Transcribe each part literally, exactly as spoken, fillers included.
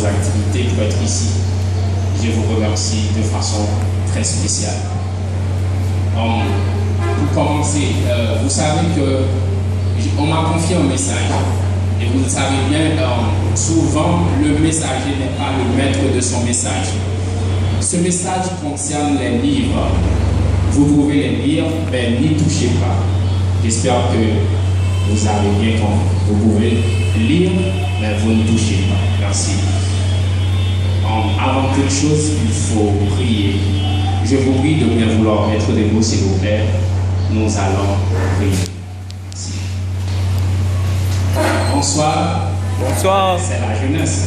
activités pour être ici. Je vous remercie de façon très spéciale. Euh, pour commencer, euh, vous savez que j- on m'a confié un message. Et vous le savez bien, euh, souvent, le messager n'est pas le maître de son message. Ce message concerne les livres. Vous pouvez les lire, mais n'y touchez pas. J'espère que vous avez bien compris. Vous pouvez lire, mais vous ne touchez pas. Merci. Euh, avant toute chose, il faut prier. Je vous prie de bien vouloir mettre debout, s'il vous plaît. Nous allons prier. Bonsoir. Bonsoir. C'est la jeunesse.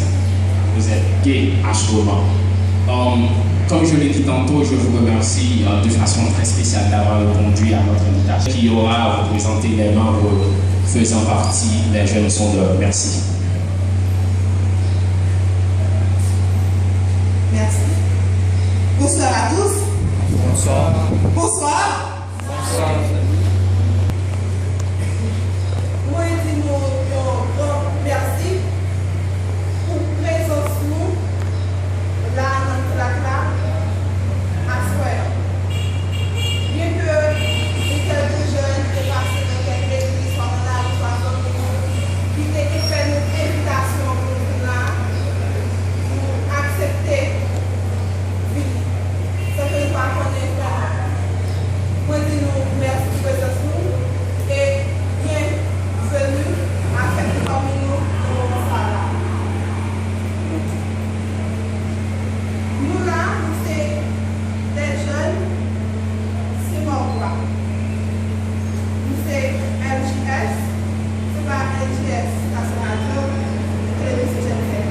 Vous êtes gais à ce moment. Euh, comme je l'ai dit tantôt, je vous remercie, euh, de façon très spéciale d'avoir répondu à notre invitation. Qui aura à vous présenter les membres faisant partie des jeunes sondeurs. Merci. Merci. Bonsoir à tous. Bonsoir. Bonsoir. Mwen di nou yon gran mèsi pou prezans nou la nan klak la aswè a. Byenke nou kèlke jèn te pase nan kèk legliz, swa nan lari, swa zòn nou, ki te fè nou envitasyon pou nou vin la, nou aksepte vini. San ke nou pa konnen vrèman. Mwen di nou mèsi pou prezans nou e byenveni avèk nou pami nou nan moman sa la. Nou la, nou se de jèn Senmòkwa. Nou se L J S, se pa L J S, Stasyon Radyo Televizyon Jèn Fè.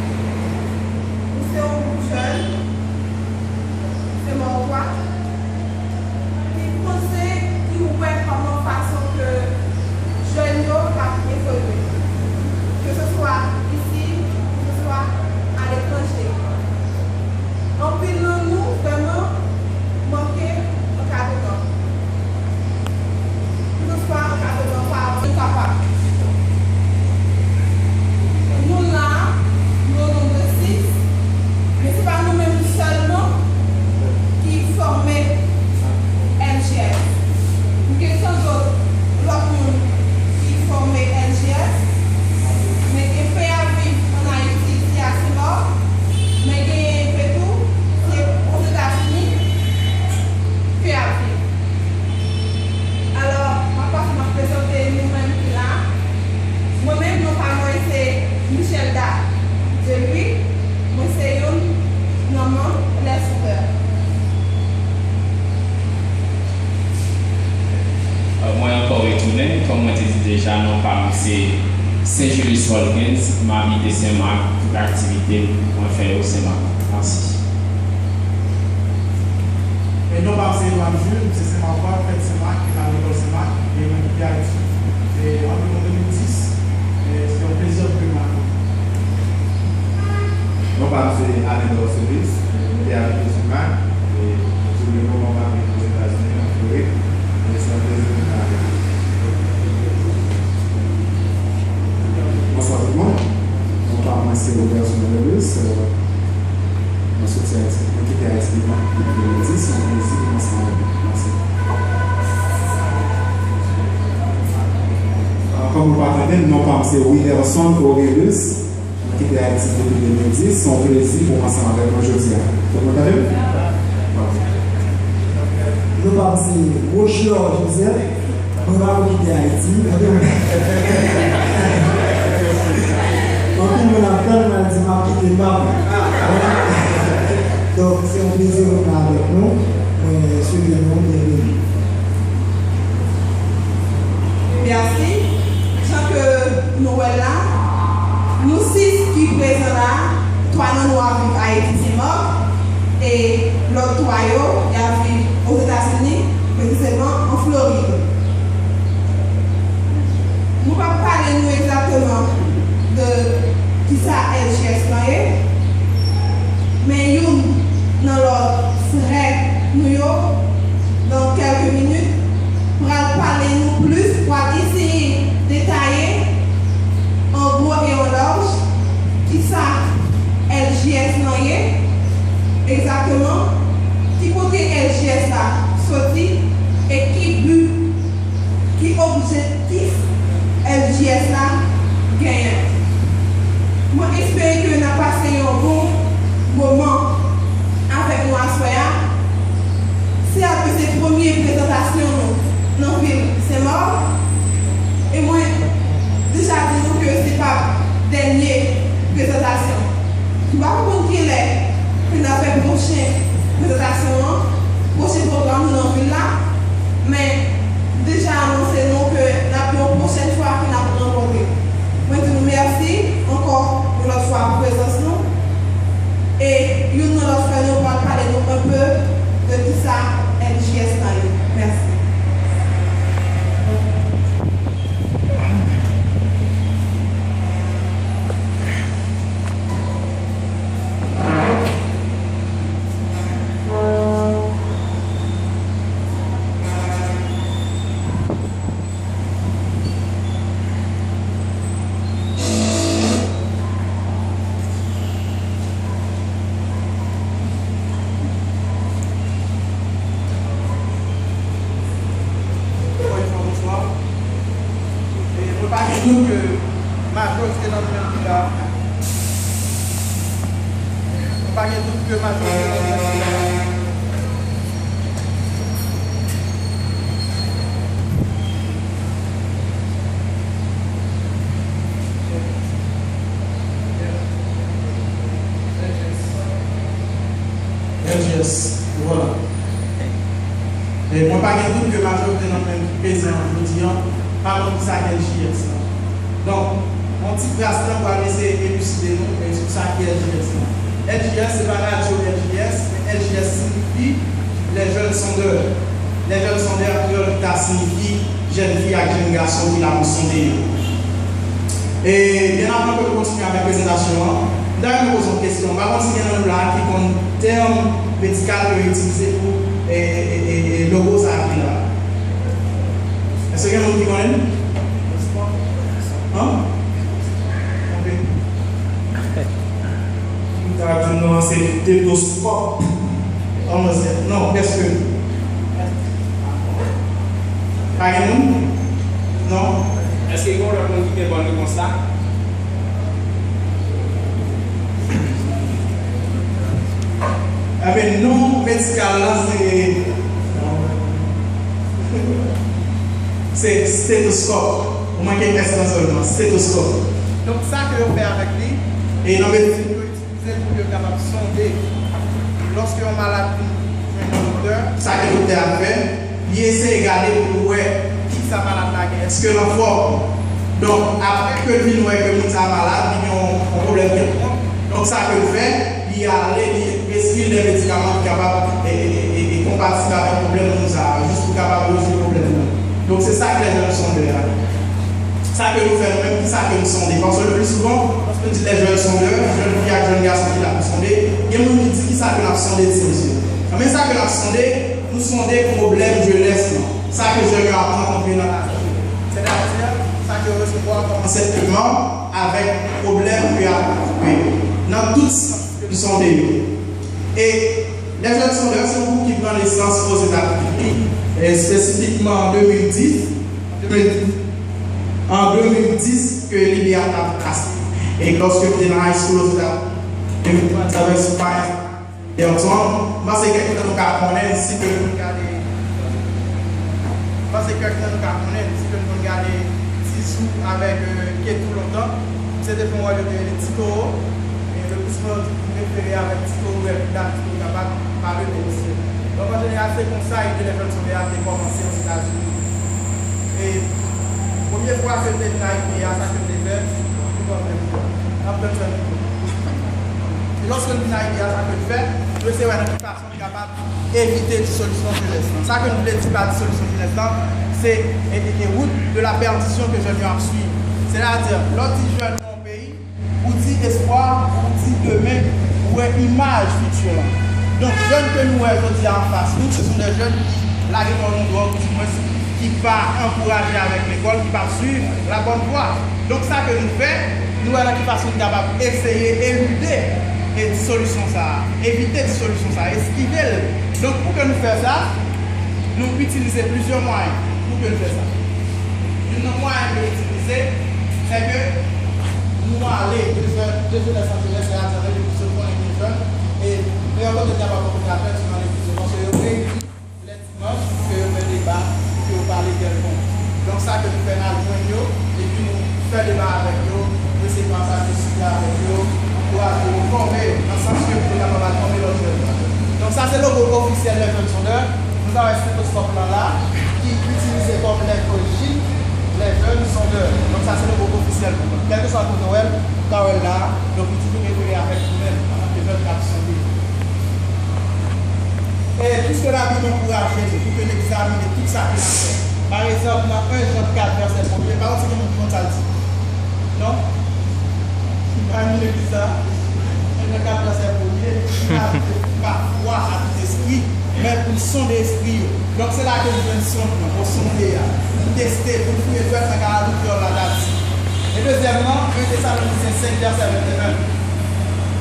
Nou se yon gwoup jèn Senmòkwa ki panse, ki wè kòman fason ke jèn yo ap evolye, keseswa isi, keseswa aletranje. Anpil nan nou vrèman manke ankadreman. Keseswa ankadreman pa moun kapab. Nou la, nou o nonb de sis, men se pa nou menm sèlman ki fòme L J S. Nou gen tan dòt lòt moun ki fòme L J S, men gen Fè a Viv ann Ayiti, se a Senmòk, men genyen Petou, se Ozetazini, Fè a Viv. Alò, m ap pase, m ap prezante nou menm ki la. Mwen menm, non pa mwen se Michelda Deluy. Mwen se youn nan manm Les Soudeurs. Euh, mwen ankò retounen, kòm mwen te di deja, non pa m se Saint Julius Watkins, m abite Senmak, tout aktivite mwen fè yo Senmak. Mèsi. E non pa m se Edouard Jules, m se Senmakwa, fèt Senmak, e m al lekòl Senmak, e mwen kite Ayiti. E anviwon de mil dis, e se yon plezi pou mwen. Non pa m se Alendor Solis, mwen te abite Senmak, e pou le moman m ap viv Ozetazini, an Florid, e se yon plezi pou mwen avèk nou. Bonswa tout moun. Non pa mwen se Roberson Lewis. Mwen soti Ayiti, mwen kite Ayiti depi de mil dis, se yon plezi pou mwen ansanm avèk nou. Mèsi. Kòm nou pa tande m, non pa m se Widerson Aurelus. Mwen kite Ayiti depi de mil dis, se yon plezi pou mwen ansanm avèk nou jodi a. Tout moun tande m? Ok. Non pa m se Rocheur Joseph. Mwen pa ko kite Ayiti. Anpil moun ap tann mwen di m ap kite, m p ap. Donk, se yon plezi pou mwen avèk nou. Mwen swete nou byenveni. Mèsi. Jan ke nou wè l la, nou sis ki prezan la, twa nan nou ap viv Ayiti, Senmak, e lòt twa yo, y ap viv Ozetazini, presizeman an Florid. Nou p ap pale nou egzakteman de kisa L J S lan ye, men youn nan lòt frè nou yo, nan kèlke minit, pral pale nou plis, pral eseye detaye an gwo e an laj kisa L J L J S lan ye, egzakteman, ki kote L J S la soti e ki bi, ki objektif L J S la genyen. Mwen espere ke n ap pase yon bon moman avèk nou aswè a. Seyal ke se premye prezantasyon nou nan vil Senmòg. E mwen deja di nou ke se p ap dènye prezantasyon. M pa konn kilè ke n ap fè pwochen prezantasyon an, pwochen pwogram nou nan vil la, men m deja anonse nou ke n ap gen yon pwochèn fwa ke n ap rankontre. Mwen di nou mèsi ankò yon lòt fwa pou prezans nou. E youn nan lòt frè nou pral pale nou un peu de kisa L J S lan ye. Mèsi. Ankò yon fwa, bonswa. E mwen pa gen dout ke majorite nan nou menm ki la, mwen pa gen dout ke majorite nan nou menm ki la. L J S, vwala. E mwen pa gen dout ke majorite nan nou menm ki prezan jodi a pa konn kisa k L J S lan. Donk, yon ti kras tan pral eseye eliside nou, e, sou sa ki L J S lan. L J S se pa radyo L J S, men L J S siyifi les jeunes sondeurs. Les jeunes sondeurs an kreyòl ki ta siyifi jèn fi ak jèn gason ki la pou sonde yo. E byen avan ke nou kontinye avèk prezantasyon an, m ta renmen poze yon kesyon. M pa konn si gen nan nou la ki konn tèm medikal ke yo itilize pou, e, e, e, e, e, logo sa a ki la. Èske gen moun ki konnen? An? Ok. M ta di non, se stetoskòp. An, non, se, non, prèske. Pa gen moun? Non? Èske gen yon lòt moun ki gen bòn repons la? Enben, non medikal la, se, se stetoskòp. Ou manke S lan sèlman, stetoskòp. Donk, sa ke yo fè avèk li, e nan medsin, yo itilize pou yo kapab sonde. Lòske yon malad vin jwenn yon doktè, sa ke doktè a fè, li eseye gade pou l wè kisa malad la gen, èske l anfòm. Donk, apre ke l vin wè ke moun sa a malad, li gen yon, yon pwoblèm kèlkonk, donk sa ke l fè, li ale, li preskri l de medikaman ki kapab, e, e, e, e, e konpatib avèk pwoblèm moun sa a, jis pou kapab rezoud pwoblèm nan. Donk, se sa k lè jèn sondè a. Sa ke nou fè nou menm, kisa ke nou sonde? Paske le pli souvan, lòske nou di les jeunes sondeurs, jèn fi ak jèn gason ki la pou sonde, gen moun ki di kisa ke n ap sonde, ti mesye. Enben, sa ke n ap sonde, nou sonde pwoblèm jenès lan, sa ke jèn yo ap rankontre nan lavi yo. Sètadi, sa ke yo resevwa kòm ansèyman avèk pwoblèm ke y ap rankontre nan tout sans ke nou sonde yo. E les jeunes sondeurs se yon gwoup ki pran nesans Ozetazini, e espesifikman an de mil dis, an de mil dis, an de mil dis ke lide a t ap pase. E lòske m te nan high school Ozetazini, m te pran travèse pa Elton, m panse kèk nan nou ka konnen l, si ke nou konn gade, m panse kèk nan nou ka konnen l, si ke nou konn gade Tizou avèk, e, Ketou lontan. Se te fè yon wòl yo te rele Ti Towo. E le plis mwen yo di pou refere avèk Ti Towo, e pita Ti Towo kapab pale de misye. Donk, an jeneral, se konsa ide les jeunes sondeurs a te kòmanse Ozetazini. E premye fwa ke l te vin Ayiti a, sa ke l te fè, m konn menm jan. N ap tann sa pito. E lòske l vin Ayiti a, sa ke l fè, l eseye wè nan ki fason li kapab evite disolisyon jenès lan. Sa ke nou vle di pa disolisyon jenès lan, se, e, e, e route de la perdition ke jèn yo ap swiv. Sètadi, lè w di jèn nan yon peyi, ou di espwa, ou di demen, ou wè imaj fiti lan. Donk, jèn ke nou wè jodi a anfas nou, se sont des jeunes ki lage kò yo nan dwòg, di mwens ki pa ankouraje avèk lekòl, ki pa swiv la bonne voie. Donk, sa ke nou fè, nou wè nan ki fason nou kapab eseye elide, Solisyon sa a, evite solisyon sa a, eskive l. Donk, pou ke nou fè sa, nou itilize plizyè mwayen pou ke nou fè sa. Youn nan mwayen ke nou itilize, se ke nou ale, de jèn, de jèn Los Angeles, se la, se la, nou konnen gen jèn, e meyè kote n kapab rankontre avèk, se nan legliz yo, paske yo reyini lè dimanch pou ke yo fè deba, pou ke yo pale kèlkonk. Donk, sa ke nou fè, n al jwenn yo, epi nou fè deba avèk yo, nou eseye pataje sijè avèk yo, ankouraje yo, fòme yo nan sans ke pou yo kapab al fòme lòt jèn. Donk, sa se logo ofisyèl Lè Jèn Sondè. Nou ka wè stetoscope lan la, ki itilize kòm lèt orijin, Lè Jèn Sondè. Donk, sa se logo ofisyèl pou nou. Kèlkeswa kote w wè l, ou ka wè l la, donk li toujou refere avèk nou menm, antanke jèn k ap sonde. E piske Labib ankouraje nou pou ke n egzamine tout sa ke n ap fè. Pa egzanp, nan en Jan kat vèsè premye, pa konn si gen moun ki konn sa l di. Non? Pa egzamine tout sa. En Jan kat vèsè premye, li pa di pa fwa ak lespri, men pou l sonde espri yo. Donk, se la ke nou jwenn sonde, pou sonde a. Pou l teste, pou l fouye dwèt nan kalalou kreyòl la ta di. E dezyèmman, en Tesalonisyen senk vèsè venteyen.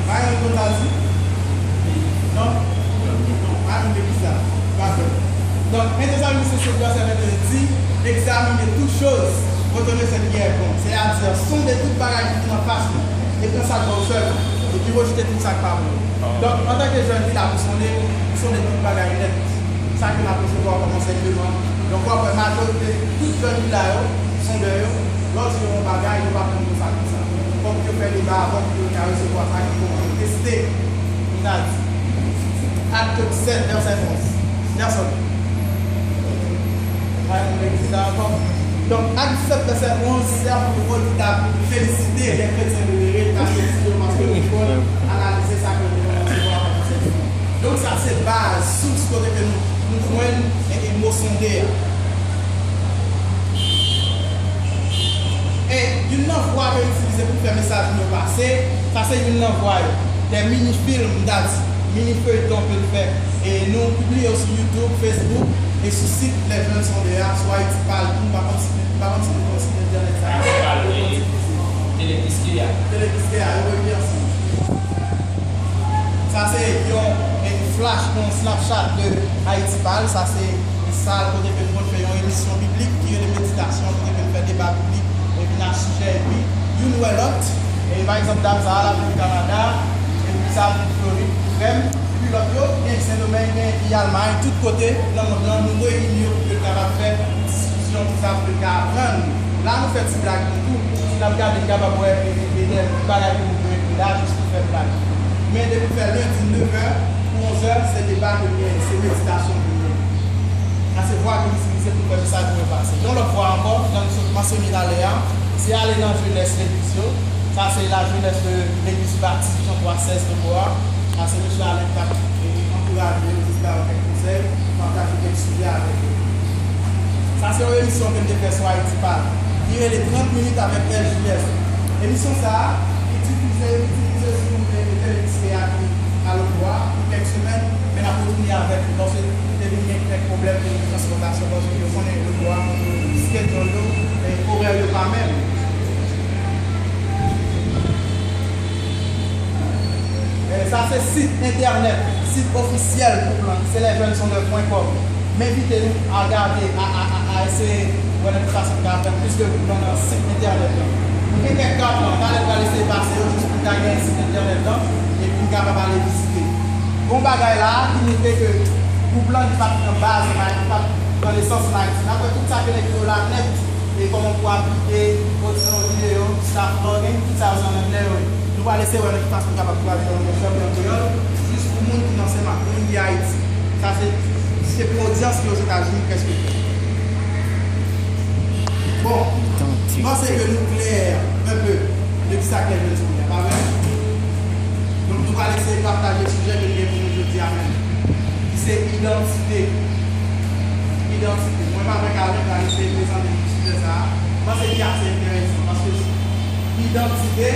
Pa gen moun konn sa l di? Non? Non, pa nou legliz la. Pa vre. Donk, en Tesalonisyen senk vèsè venteyen di, egzamine tout choz, reconnaissez ce qui est bon. Sètadi, sonde tout bagay ki vin anfas nou, e pran sa k bon sèlman, epi rejte tout sa k pa bon. Donk, antanke jèn ki la pou sonde, nou sonde tout bagay nèt. Sa ke n ap resevwa kòm ansèyman. Donk, w ap wè majorite tout jèn ki la yo, sondè yo, lè w di yo yon bagay, yo pa konn konsa konsa. Fòk yo fè deba avan pou yo ka resevwa sa ki bon an. Yo teste, nou ta di. Ak sèt vèsè onz. Nèson. Pa yon legliz la ankò. Donk, ak sèt vèsè onz, se apot Pòl ki ta felisite lè kretyen de vere, ta felisite yo paske yo konn analize sa ke yo te konn resevwa kòm ansèyman. Donk, sa se baz, sous kote ke nou, nou jwenn, e, e, mo sonde a. E youn nan vwa ke l itilize pou fè mesaj nou yo pase, sa se youn nan vwa yo. Dè mini fim, m ta di, mini feyton ke l fè. E nou pibliye yo sou YouTube, Facebook, e sou sit Lè Jèn Sondè a, sou Haiti Pal tou, m pa konn si, m pa konn si nou konn sit entènèt sa a. Haiti Pal, e, Tele Kiskeya. Tele Kiskeya, yo reyini ansanm. Sa se yon, yon flash, yon Snapchat de Haiti Pal. Sa se yon sal kote ke nou konn fè yon emisyon biblik ki rele Meditasyon, kote ke nou fè deba biblik epi nan sijè, epi youn wè lòt. E pa egzanp, dam sa a, l ap viv Kanada, epi sa ap viv Florid, frè m, epi lòt yo, gen Sendomeng, gen epi Almay, tout kote nan mond lan, nou reyini yo pou ke n kapab fè diskisyon, pou sa, pou ke n ka aprann. La, nou fè ti blag nou tou. Si n ap gade, n kapab wè, e, e, e, de bagay ke nou vle ekri la, jis pou fè blag. Men depi fè lendi, nevè pou onzè, se deba ke nou genyen, se meditasyon ke nou genyen. Sa se vwa ke nou itilize pou fè mesaj nou yo pase. Yon lòt vwa ankò, jan nou sot mansyone talè a, se ale nan jenès legliz yo. Sa se la jenès de legliz Batis Jan Twa Sèz Togo a. Sa se mesye Alen k ap, e, ankouraje yo, jis ba yo kèk konsèy, pataje kèk sijè avèk yo. Sa se yon emisyon ke m te fè sou Haiti Pal, ki rele Trant minit avèk L J S. Emisyon sa a, li difize, li difize sou, e, Tele Kiskeya ki a Lòtbò a pou kèk semèn, men n ap retounen avèk li, paske te vin gen kèk pwoblèm de transpòtasyon, paske yo konnen Lòtbò a, schedule yo, e, orè yo pa menm. E, sa se sit entènèt, sit ofisyèl gwoup lan, se lè jèn sondè pwen kòm. M envite nou a gade, a, a, a, a eseye wè nan ki fason n ka aprann plis de gwoup lan nan sit entènèt lan. Nou gen kèk kapon, talè n pral eseye pase yo jis pou n ka gen sit entènèt lan, epi n kapab ale vizite. Gon bagay la a ki montre ke gwoup lan li pa t nan baz, li pa t nan esans, n ap wè tout sa ke nèg yo la nèt, e kòman pou aplike, odyo, videyo, staff lan, gen tout sa yo se an anglè yo ye. Nou pral eseye wè nan ki fason nou kapab tradui yo an kreyòl, jis pou moun ki nan Senmak, moun ki Ayiti. Sa se, se pou odyans ki Ozetazini prèske fè. Bon, m panse ke nou klè enpe de kisa k lè jèn jodi a, pa vre? Donk, nou pral eseye pataje sijè ke n gen pou nou jodi a menm, ki se idantite. Idantite. Mwen menm avèk Alen pral eseye prezante nou sijè sa a. M panse li ase enteresan, paske idantite,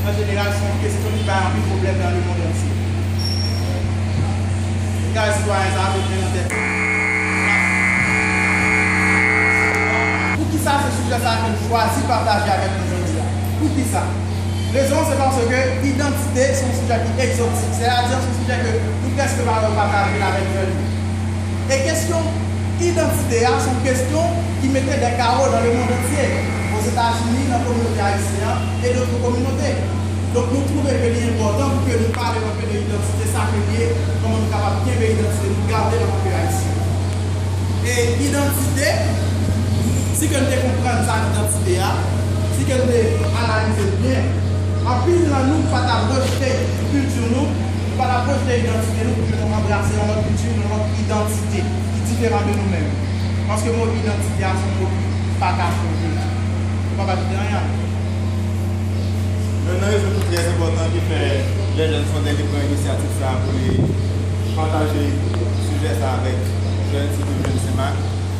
an jeneral, se yon kesyon ki bay anpil pwoblèm nan lemonn antye. Gade sitwayen sa a, met men nan tèt. Poukisa se sijè sa a ke m chwazi pataje avèk nou jodi a? Poukisa? Rezon an se paske idantite se yon sijè ki egzotik, sètadi se yon sijè ke nou prèske pa wè pataje l avèk jèn yo. E kesyon idantite a se yon kesyon ki mete dè kawo nan lemonn antye, Ozetazini, nan kominote ayisyen an e dotre kominote. Donk nou twouve ke li enpòtan pou ke nou pale anpil de idantite, sa ke l ye, kòman nou kapab kenbe idantite nou, gade l antanke ayisyen. E idantite, si ke n te konprann sa k idantite a, si ke n te analize l byen, anpil nan nou pa t ap rejte kilti nou, nou pa t ap rejte idantite nou pou ke nou anbrase yon lòt kilti, yon lòt idantite ki diferan de nou menm. Paske mo idantite a se yon mo ki pa ka chanje. Ou pa ka kite anyen avè l. Youn nan rezon ki trè enpòtan ki fè Jèjèn Sondè li pran inisyativ sa a pou li pataje sijè sa a avèk jèn, sitou jèn Senmak,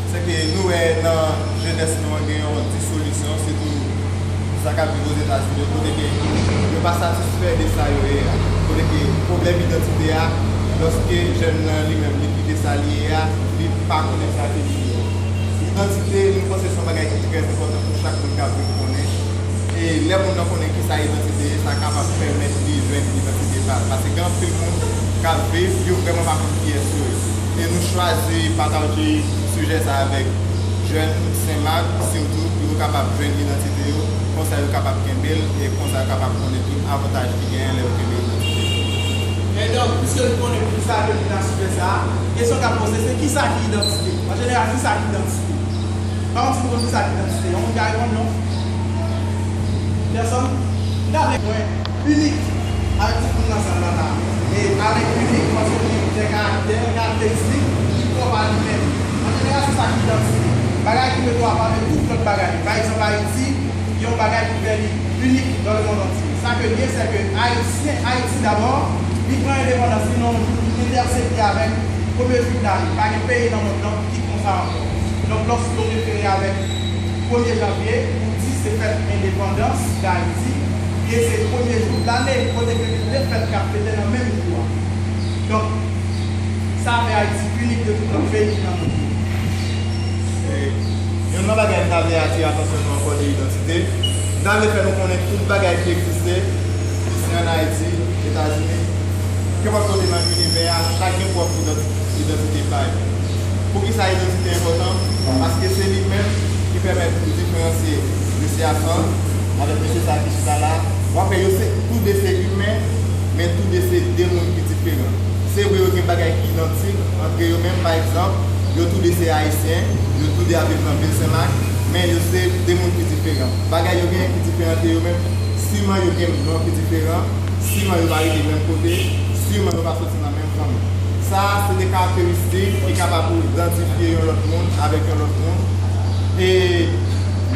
se ke nou wè nan jenès nou an gen yon disolisyon, sitou sa k ap viv Ozetazini yo, kote ke yo pa satisfè de sa yo ye a, kote ke pwoblèm idantite a, lòske jèn nan li menm li kite sa li ye a, li pa konnen sa ke li ye a. Idantite, nou panse se yon bagay ki trè enpòtan pou chak moun k ap viv konnen. E lè moun nan konnen kisa idantite ye, sa kapab pèmèt li jwenn idantite pa l. Paske gen anpil moun k ap viv, yo vrèman pa konn kiyès yo ye. E nou chwazi pataje sijè sa avèk jèn Senmak, sitou pou yo kapab jwenn idantite yo, konsa yo kapab kenbe l, e konsa yo kapab konnen tout avantaj ki genyen lè yo kenbe idantite yo. E donk, piske nou konnen poukisa ke nou nan sijè sa a, kesyon k ap poze se kisa ki idantite? An jeneral, kisa ki idantite? Pa konn si nou konn kisa ki idantite. Yon moun ka reponn non? Pèsonn? M ta vle mwen inik avèk tout moun nan sal la la. E avèk inik, paske li gen karaktè, karakteristik ki pwòp a li menm. An jeneral, se sa ki idantite. Bagay ki mete w apa de tout lòt bagay. Pa egzanp, Ayiti, yon bagay ki fè li inik dans le monde entier. Sa ke l ye, se ke Ayisyen, Ayiti dabò, li pran endepandans li nan yon jou ki entèsekte avèk premye jou dane. Pa gen peyi nan mond lan ki konsa ankò. Donk, lòske w refere avèk premye janvye, ou di se fèt endepandans Dayiti, e se premye jou dane, kote ke gen de fèt k ap fete nan menm jou a. Donk, sa fè Ayiti inik de tout lòt peyi ki nan mond lan. E, youn nan bagay m ta vle atire atansyon nou ankò de idantite, m ta vle fè nou konnen tout bagay ki egziste, isi ann Ayiti, Etazini, kenpòt kote nan linivè a, chak gen pwòp idant-, idantite pa yo. Poukisa idantite enpòtan? Paske se li menm ki pèmèt ou diferansye mesye a san avèk mesye sa ki chita la. W ap wè yo se, tou de se imen, men tou de se de moun ki diferan. Se vre yo gen bagay ki idantik antre yo, men pa egzanp, yo tou de se Ayisyen, yo tou de ap viv nan vil Senmak, men yo se de moun ki diferan. Bagay yo genyen ki diferan antre yo, men siman yo gen non ki diferan, siman yo pa rete menm kote, siman yo pa soti nan menm fanmi. Sa a se de karakteristik ki kapab pou idantifye yon lòt moun avèk yon lòt moun. E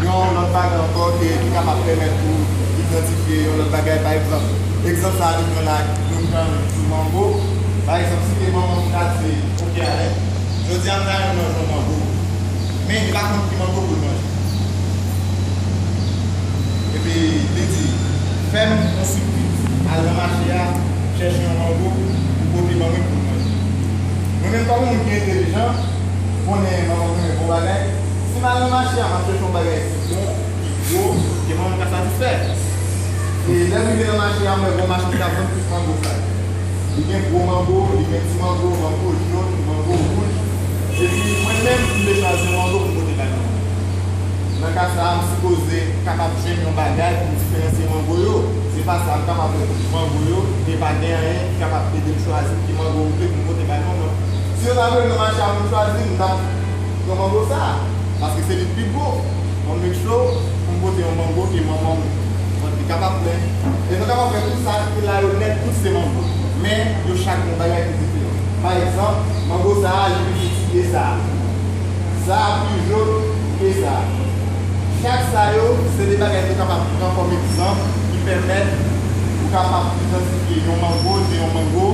yon lòt bagay ankò ke, ki kapab pèmèt pou idantifye yon lòt bagay, pa egzanp, egzanp sa a nou pran la, nou pran sou mango. Pa egzanp, si te manman m ta di, "Oke, Alèk, jodi a m ta renmen manje yon mango." Men li pa konn ki mango pou l manje. Epi li di, "Fè m yon sipriz. Al nan mache a, chèche yon mango pou pote ban mwen pou m manje." Mwen menm kòm yon moun ki entèlijan, m konnen manman m renmen bon bagay. Si m al nan mache a, m ap chèche yon bagay ki bon, ki gwo, ke manman m ka satisfè. E lè m rive nan mache a, m wè gon machann k ap vann tout mango sa yo. Li gen gwo mango, li gen ti mango, mango jòn, mango wouj. Epi mwen menm, m te chwazi yon mango pou m pote bay manman. Nan ka sa a, m sipoze kapab jwenn yon bagay pou m diferansye mango yo. Se pa sa, m kapab wè tout mango yo, e pa gen anyen ki kapab ede m chwazi ki mango m vle pou m pote bay manman. Si yo ta voye m nan mache a pou m chwazi, m t ap pran mango sa a, paske se li k pi gwo. Mwen make sure pou m pote yon mango ke manman m, mwen, li kapab plen. E nou kapab wè tout sa ki la yo nèt, tout se mango. Men, yo chak gen yon bagay ki diferan. Pa egzanp, mango sa a, li pi piti ke sa a. Sa a pi jòn ke sa a. Chak sa yo, se de bagay nou kapab pran kòm egzanp ki pèmèt ou kapab idantifye yon mango de yon mango,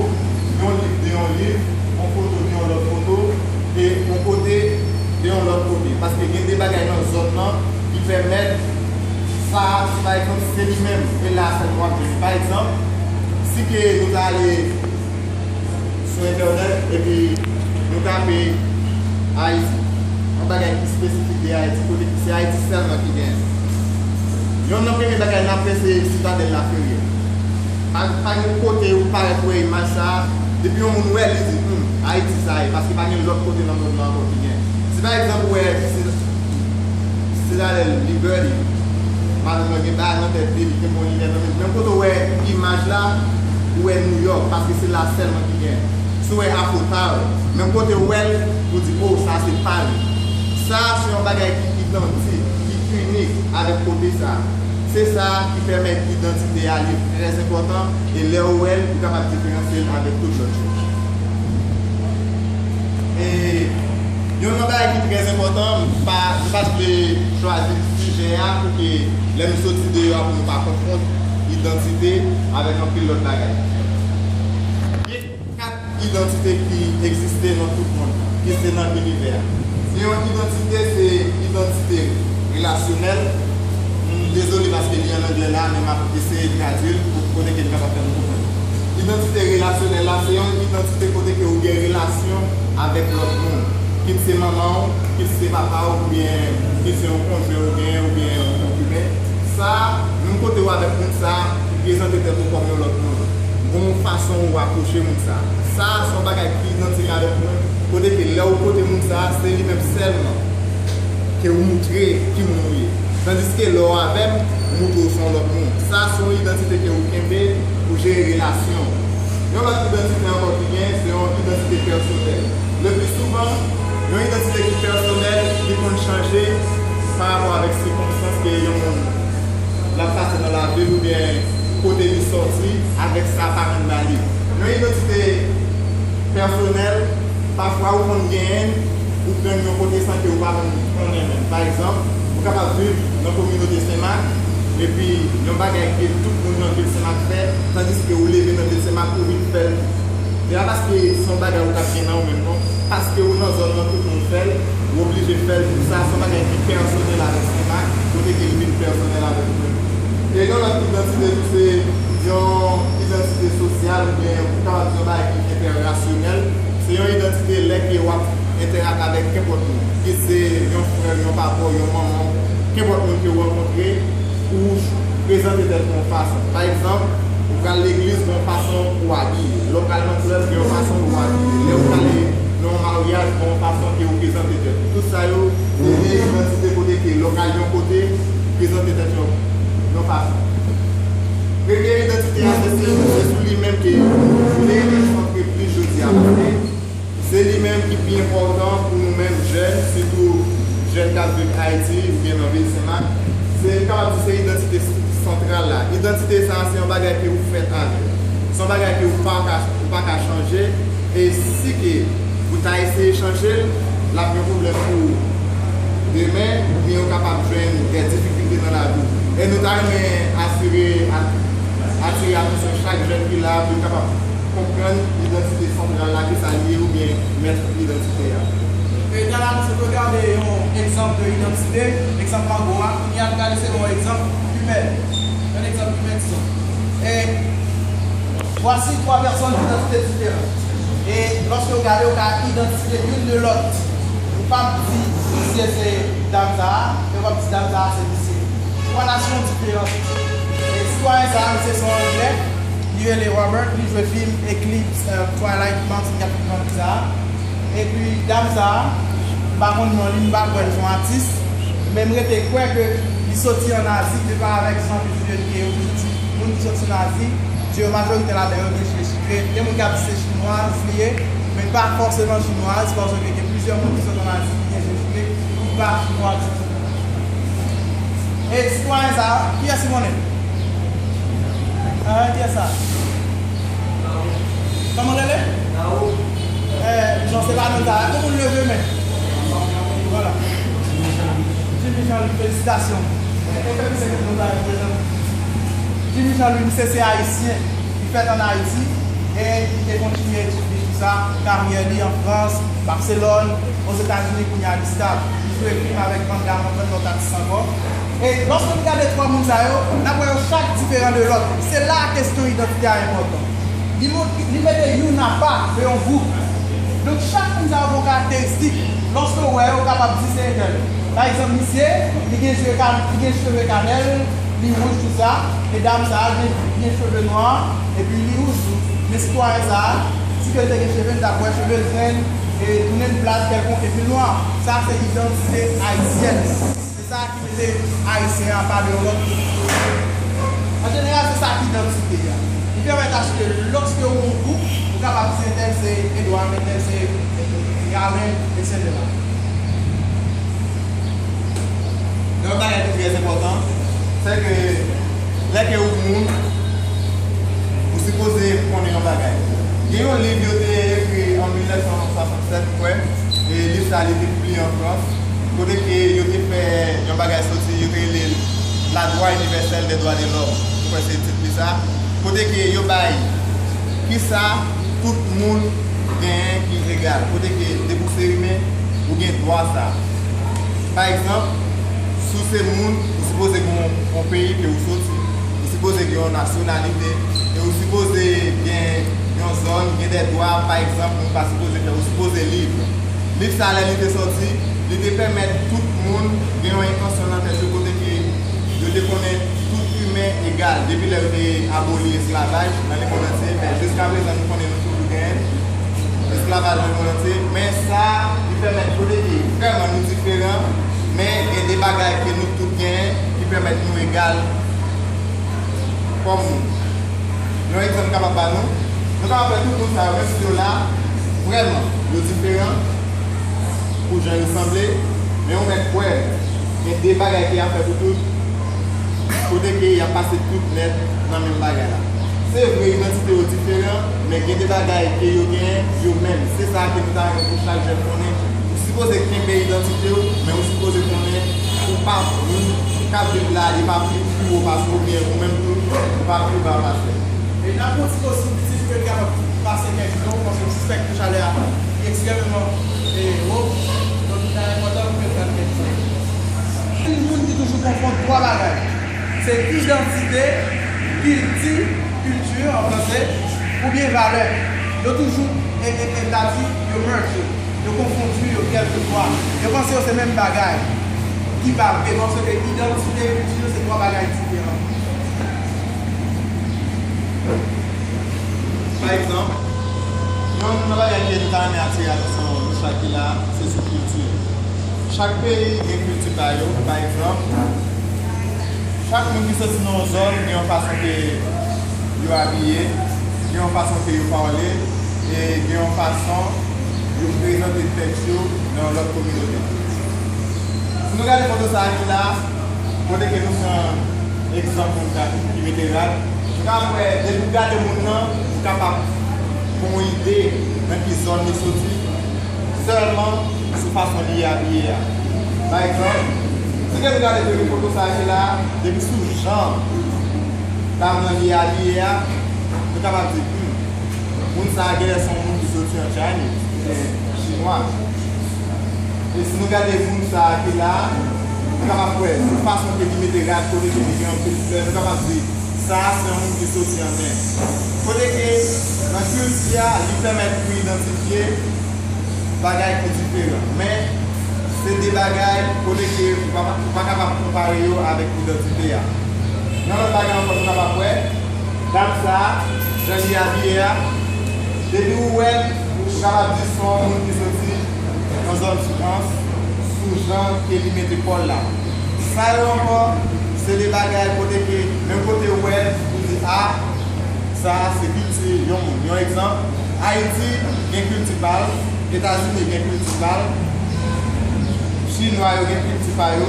yon liv de yon liv, yon foto de yon lòt foto, e yon kote de yon lòt kote. Paske gen de bagay nan zòn nan ki pèmèt sa, si pa egzanp, se li menm, e la sèlman w ap jwenn li. Pa egzanp, si ke nou ta ale sou entènèt, epi nou tape Ayiti. Yon bagay ki espesifik de Ayiti, kote ki se Ayiti sèlman ki genyen. Yonn nan premye bagay n ap fè se Sitadèl Laferyè. Pa, pa gen kote ou parèt wè imaj sa a, depi yon moun wè l, li di, hmm, Ayiti sa ye, paske pa gen lòt kote nan mond lan ankò ki gen. Si pa egzanp ou wè si, Sitadèl Liberty, madanm nan gen bagay nan tèt li, li gen bon linèt nan men, menm kote ou wè imaj la, ou wè New York, paske se la sèlman ki gen. Si w wè Eiffel Tower, menm kote w wè l, ou di, o, sa se Pari. Sa a se yon bagay ki idantik, ki inik avèk kote sa a. Se sa a ki pèmèt idantite a li trè enpòtan, e lè w wè l, ou kapab diferansye l avèk tout lòt yo. E yon lòt bagay ki trè enpòtan, m pa, m pa t vle chwazi sijè a pou ke lè nou soti deyò a pou nou pa konfonn idantite avèk anpil lòt bagay. Kat idantite ki egziste nan tout mond, ki se nan linivè a. Se yon idantite, se idantite relasyonèl. M dezole paske li an anglè la, men m ap eseye tradui l pou kote ke l kapab fè nou konprann. Idantite relasyonèl la, se yon idantite kote ke ou gen relasyon avèk lòt moun. Kit se manman w, kit se papa w, oubyen kit se yon konjwen ou genyen, oubyen yon konkiben. Sa a, menm kote w avèk moun sa a, ou prezante tèt ou kòm yon lòt moun. Gon yon fason ou apwoche moun sa a. Sa a se yon bagay ki idantik avèk mwen, kote ke lè ou kote moun sa a, se li menm sèlman ke ou moutre ki moun ou ye. Tandiske lè w avè m, ou moutre w se yon lòt moun. Sa a se yon idantite ke ou kenbe pou jere relasyon w. Yon lòt idantite ankò ki gen, se yon idantite pèsonèl. Le pli souvan, yon idantite ki pèsonèl, li konn chanje pa rapò avèk sikonstans ke yon moun l ap pase nan lavi l oubyen kote li sòti avèk sa paran l ba li. Yon idantite pèsonèl, pafwa ou konn genyen l, ou pran l yon kote san ke ou pa menm konnen menm. Pa egzanp, ou kapab viv nan kominote Senmak, epi yon bagay ke tout moun nan vil Senmak fè, tandiske ou leve nan vil Senmak, ou vin fè l. Se pa paske se yon bagay ou t ap gen nan ou menm non, paske ou nan zòn nan tout moun fè l, ou oblije fè l. Sa se yon bagay ki pèsonèl avèk Senmak, kote ke l vin pèsonèl avèk ou menm. E yon lòt idantite tou se yon idantite sosyal oubyen ou kapab di yon bagay ki entèrasyonèl. Se yon idantite lè ke w ap entèrak avèk kenpòt moun. Kit se yon frè w, yon papa w, yon manman w, kenpòt moun ke w rankontre, ou prezante tèt ou yon fason. Pa egzanp, ou pral legliz, gen yon fason pou w abiye. Lè w pral nan klèb, gen yon fason pou w abiye. Lè w prale nan yon maryaj, gen yon fason ke ou prezante tèt ou. Tout sa yo, se de idantite kote ke lè w pral yon kote, ou prezante tèt ou yon fason. Premye idantite a, se, se, se sou li menm ke nou vle konsantre plis jodi a, paske se li menm ki pi enpòtan pou nou menm jèn, sitou jèn k ap viv Ayiti oubyen nan vil Senmak. Se, m kapab di se idantite santral la. Idantite sa a, se yon bagay ke ou fèt avè l. Se yon bagay ke ou pa ka, ou pa ka chanje. E si ke ou ta eseye chanje l, l ap yon pwoblèm pou ou demen, oubyen ou kapab jwenn de difikilte nan lavi w. E nou ta renmen asire, a-, atire atansyon chak jèn ki la pou yo kapab konprann idantite santral la, kisa l ye, oubyen mèt idantite a. E talè a, nou sot regade yon egzanp de idantite, egzanp mango a, kounye a, nou gade se yon egzanp imè. Yon egzanp imè, dizon. E vwasi twa pèsòn d'idantite diferan. E lòske w gade, w ka idantifye youn de lòt. Ou p ap di misye se dam sa a, e w p ap di dam sa a se misye. Twa nasyon diferan. E sitwayen sa a, misye se yon Anglè, li rele Robert, li jwe fim Eclipse, euh, Twilight Mountain, k ap fè fim sa a. Epi dam sa a, m pa konn non li, m pa kwè l se yon atis, men m rete kwè ke li soti ann Azi, de pa avèk jan de zye li ye, yo toujou di moun ki soti ann Azi, zye yo majorite ladan yo gen zye chire. Gen moun k ap di se chinwaz li ye, men pa fòseman chinwaz, paske gen plizyè moun ki sot ann Azi ki gen zye chire, ki pa chinwaz ditou. E sitwayen sa a, kiyès ki konnen? Ah, kiyès sa? Kòman rele? Eh, non, se pa non sa. Gon moun leve men. Vwala. Jimmy Jean-Louis, felisitasyon. Jimmy Jean-Louis, misye se ayisyen. Li fèt ann Ayiti e li te kontinye etid li, tou sa, karyè li an Frans, Baselòn, Ozetazini, kounye a li stab. Li jwe fim avèk Van Damme, ansanm lòt atis ankò. E lòske nou gade twa moun sa yo, n ap wè yo chak diferan de lòt. Se la kesyon idantite a enpòtan. Li mon-, li mete youn apa de yon gwoup. Donk, chak moun sa yo gen yon karakteristik. Lòske w wè yo, w kapab di se entèl. Pa egzanp, misye, li gen je ka-, li gen cheve kanèl, Li wouj tou sa, e dam sa a gen, gen cheve nwa, epi li wouj tou. Men sitwayen sa a, si ke l te gen cheve, n t ap wè cheve l grenn, e tounen plat kèlkonk, epi l nwa. Sa se idantite ayisyèn. Se sa ki mete Ayisyen apa de yon lòt. An jeneral, se sa ki idantite a. Li pèmèt aske lòske ou yon gwoup, ou kapab di entèl se Edouard, entèl se Galen, etsetera. Yon bagay ki trè enpòtan, se ke lè ke ou moun, ou sipoze konnen yon bagay. Gen yon liv yo te ekri an mil nèf san swasannsèt, m kwè, e liv sa a li te pibliye an Frans, kote ke yo te fè yon bagay soti, yo te rele l La Loi universelle des droits de l'homme. M kwè se tit li sa. Kote ke yo bay kisa tout moun genyen ki egal. Kote ke depi w se imen, ou gen dwa sa. Pa egzanp, si w se moun, ou sipoze gen yon, yon peyi ke ou soti. Ou sipoze gen yon nasyonalite. E ou sipoze gen yon zòn, gen de dwa, pa egzanp, moun pa sipoze fè, ou sipoze lib. Liv sa a, lè li te sòti, li te pèmèt tout moun gen yon entansyon nan tèt yo kote ke yo te konnen tout imen egal depi lè yo te aboli esklavaj nan lemonn antye, men jiskaprezan nou konnen nou toujou genyen esklavaj nan lemonn antye. Men sa, li pèmèt kote ke vrèman nou diferan, men gen de bagay ke nou tout genyen ki pèmèt nou egal kòm moun. Yon egzanp m kapab ba nou, nou kapab wè tout moun sa yo, menm si yo la, vrèman, yo diferan pou jan yo sanble, men ou mèt kwè gen de bagay ke y ap fè pou tout, kote ke y ap pase tout nèt nan menm bagay la. Se vre, idantite yo diferan, men gen de bagay ke yo genyen yo menm. Se sa ke nou ta renmen pou chak jèn konnen. Ou sipoze kenbe idantite w, men ou sipoze konnen ou pa moun k ap viv la, li pa pi, pi wo pase w, oubyen ou menm tou, ou pa pi ba pase l. E n ap pran ti poz sou pitit pou l kapab pase kèk jou, paske m sispèk ke chalè a li ekstrèmeman, e, wo. Donk, li ta enpòtan pou ke n pran kèk jou. Gen moun ki toujou konfonn twa bagay. Se idantite, kilti, culture an franse, oubyen valè. Yo toujou, e, e, e, ta di, yo merge, yo konfondi yo kèlkeswa. Yo panse yo se menm bagay. Ki pa vre, paske idantite e kilti yo se twa bagay diferan. Pa egzanp, yonn nan bagay ke nou ta renmen atire atansyon nou chak ki la, se sou kilti. Chak peyi gen kilti pa yo. Pa egzanp, chak moun ki soti nan yon zòn gen yon fason ke yo abiye, gen yon fason ke yo pale, e gen yon fason yo prezante tèt yo nan yon lòt kominote. Si nou gade foto sa a ki la, kote ke nou pran egzanp moun sa ki mete rad, nou ka wè, depi w gade moun nan, ou kapab gen yon ide nan ki zòn li soti, sèlman sou fason li abiye a. Pa egzanp, si ke nou gade premye foto sa a ki la, depi sou jan dam nan li abiye a, nou kapab di, hmm, moun sa a genlè se yon moun ki soti an Chinese, oubyen chinwa. E si nou gade moun sa a ki la a, nou kapab wè, sou fason ke li mete rad, kote ke li gen anpil flè, nou kapab di, sa a se yon moun ki soti an End. Kote ke nan kilti a, li pèmèt nou idantifye bagay ki diferan. Men, se de bagay kote ke ou pa, ou pa kapab konpare yo avèk idantite a. Yon lòt bagay ankò nou kapab wè, dam sa a, jan li abiye a, depi ou wè l, ou kapab di se yon moun ki soti nan zòn soufrans, sou jan ke li mete kò l la. Sa yo ankò, se de bagay kote ke, menm kote ou wè l, ou di, a, sa a se kilti yon moun. Yon egzanp, Ayiti gen kilti pa l, Etazini gen kilti pa l, Chinwa yo gen kilti pa yo,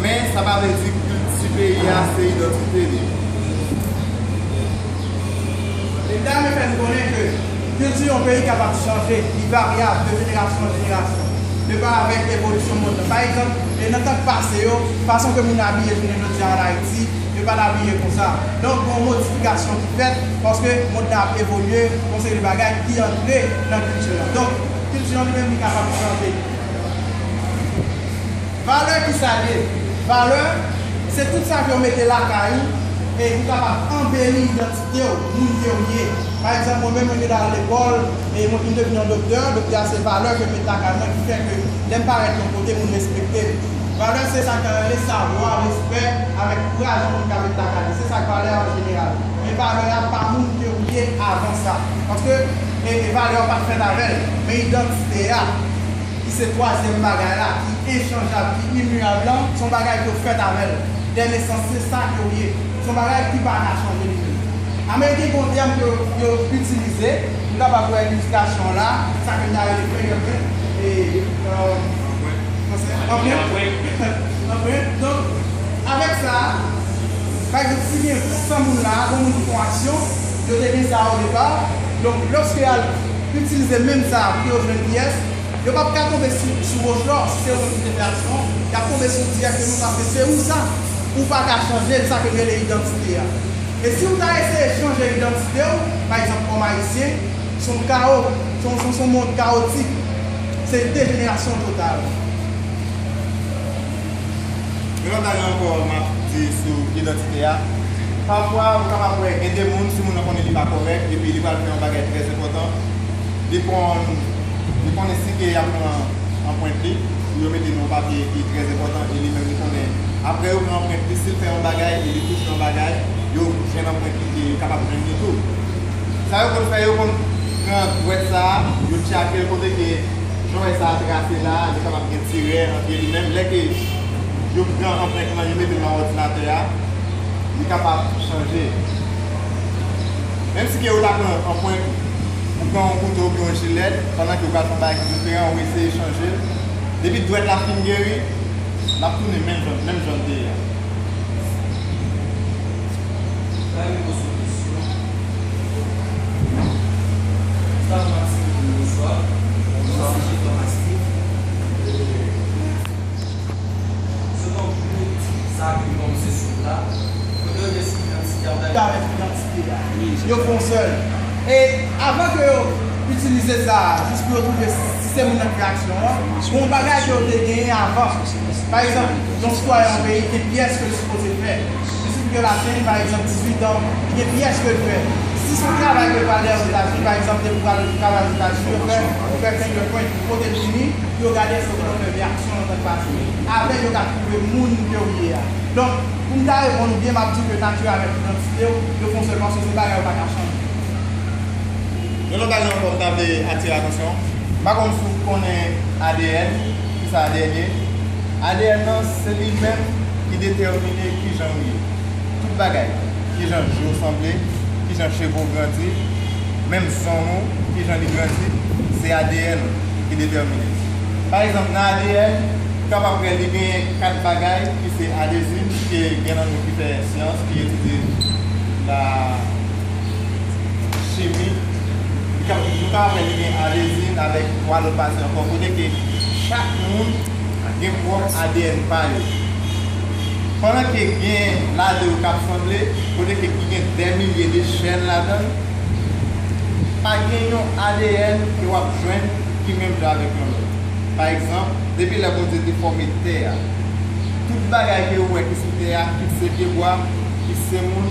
men sa pa vle di kilti peyi a se idantite li. E ta renmen fè n konnen ke kilti yon peyi kapab chanje, li varyab de jenerasyon an jenerasyon, de pa avèk evolisyon mond lan. Pa egzanp, e nan tan k pase yo, fason ke moun abiye jounen jodi a an Ayiti, yo pa t abiye konsa. Donk, gen yon modifikasyon ki fèt, paske mond lan ap evolye, gen yon seri de bagay ki antre nan kilti lan. Donk, kilti an li menm, li kapab chanje. Valè ki sa l ye? Valè, se tout sa ke w mete lakay ou, e ou kapab anbeli idantite w, moun ke w ye. Pa egzanp, mwen menm, mwen te al lekòl, e mwen vin devni yon doktè, doktè a se valè ke m mete lakay mwen ki fè ke lè m parèt yon kote, moun respekte m. Valè se sa k rele savwa, respè, avèk kouraj yon moun ka met lakay li. Se sa k valè an jeneral. Men valè a pa moun ke ou ye avan sa. Paske e, e valè a pa t fèt avè l. Men idantite a, ki se twazyèm bagay la, ki enchanjab, ki imirab lan, se yon bagay ke w fèt avè l. Dè nesans, se sa ke w ye. Se yon bagay ki pa ka chanje li menm. Ameriken gen yon tèm ke yo itilize, nou kapab wè ilistasyon la, sa ke n ta rele fingerprint, e, euh, franse, anprent. Anprent. Donk, avèk sa, pa egzanp, si gen san moun la, gen moun ki fè yon aksyon, yo te gen sa o depa. Donk, lòske y al itilize menm sa pou yo jwenn pyès, yo p ap ka tonbe sou, sou wòch la, si se yo menm ki te fè aksyon, y ap tonbe sou dirèkteman paske se ou sa, ou pa ka chanje l, sa ke rele idantite a. E si w ta eseye chanje idantite w, pa egzanp, kòm ayisyen, se yon kawo, se yon, se yon, se yon mond kawotik, se dejenerasyon total. Yon lòt bagay ankò m ap di sou idantite a. Pafwa, ou kapab wè gen de moun, si moun nan konnen li pa kòrèk, epi li pral fè yon bagay trè enpòtan, li konn, li konnen si ke y ap pran anprent li, pou yo mete nan yon papye ki trè enpòtan, e li menm li konnen. Apre yo pran anprent li, si l fè yon bagay, e li touche yon bagay, yo jwenn anprent li, e yo kapab jwenn li tou. Sa yo konn fè, yo konn pran dwèt sa a, yo tchake l kote ke jan w wè sa a trase la a, li kapab gen tirè nan pye li menm. Lè ke yo pran anprent lan, yo mete l nan òdinatè a, li kapab chanje. Menm si ke yo ta pran anprent ou pran yon kouto oubyen yon jilèt, pandan ke w pral fè yon bagay ki diferan, ou eseye chanje l. Depi dwèt la fin geri, l ap tounen menm jan, menm jan l te ye a. Sa reponn sou kesyon. Gustave Maxime, bonswa. Bonswa, M J Thomas Steve. Selon tout sa ki kòmanse sou la, kote yo te sou idantite a, yo fè yon sèl. E avan ke yo itilize sa a, jis pou yo twouve si se moun nan ki fè aksyon an, gon bagay ke yo te genyen avan. Pa egzanp, yon sitwayen yon peyi gen pyès ke l sipoze fè. Li sipoze gen latenn, pa egzanp, dizuit an, li gen pyès ke l fè. Si se yon travay ke l pral dèyè Ozetazini, pa egzanp, depi w al travay Ozetazini, yo fè, yo fè fingerprint, kote l fini, pou yo gade èske w konn fè vye aksyon nan tan k pase. Apre, yo ka twouve moun ke w ye a. Donk, pou m ta reponn ou byen, m ap di ke nati avèk idantite w, yo fè yon sèl paske se bagay yo pa ka chanje. Yon lòt bagay ankò m ta vle atire atansyon. M pa konn si w konnen A D N, kisa A D N ye. A D N nan, se li menm ki detèmine kijan w ye. Tout bagay, kijan je w sanble, kijan cheve w grandi, menm zong ou, kijan li grandi, se A D N ou ki detèmine. Pa egzanp, nan A D N, ou kapab wè li genyen kat bagay ki se adezin, ke gen nan nou ki fè syans, ki etidye la chimi. Li ka, nou ka wè li gen adezin avèk twa lòt pati ankò, kote ke chak moun gen pwòp A D N pa yo. Pandan ke gen ladan yo k ap sanble, kote ke ki gen dè milye de chèn ladan l, pa gen yon A D N ke w ap jwenn ki menm jan avèk yon lòt. Pa egzanp, depi lè Bondye te fòme tè a, tout bagay ke w wè ki sou tè a, kit se pyebwa, kit se moun,